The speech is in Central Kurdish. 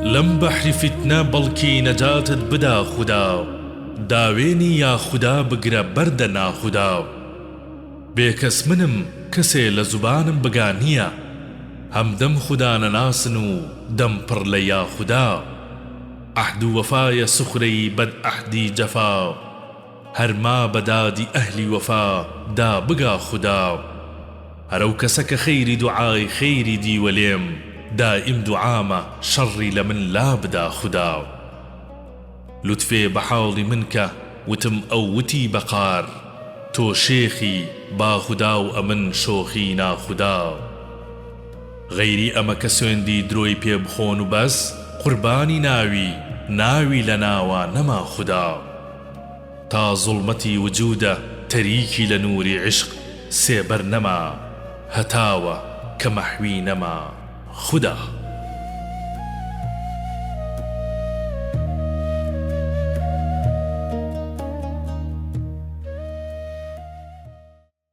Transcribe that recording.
لەم بەحری فیتنە بەڵکی نەجاتت بدا خودا داوێنی یاخودا بگرە بەردە ناخودا بێکەس منم کەسێ لە زوبانم بگا نیە هەمدەم خودا نەناسن و دەم پڕ لە یاخودا عەهد و وەفایە سوخرەی بەد عەهدی جەفا هەر ما بە دادی ئەهلی وەفا دا بگا خودا هەر ئەو کەسە کە خەیری دوعای خەیری دیوە لێم دایم دوعامە شەڕی لە من لا بدا خودا لوتفێ بە حاڵی من کە وتم ئەو وتی بە قار تۆ شێخی با خودا و ئەمن شۆخی ناخودا. غەیری ئەمە کە سوێندی درۆی پێ بخۆن و بەس، قوربانی ناوی، ناوی لە ناوا نەما خودا. تا زوڵمەتی وجوودە تەریکی لە نووری عیشق سێبەر نەما، هەتاوە کە مەحوی نەما خودا.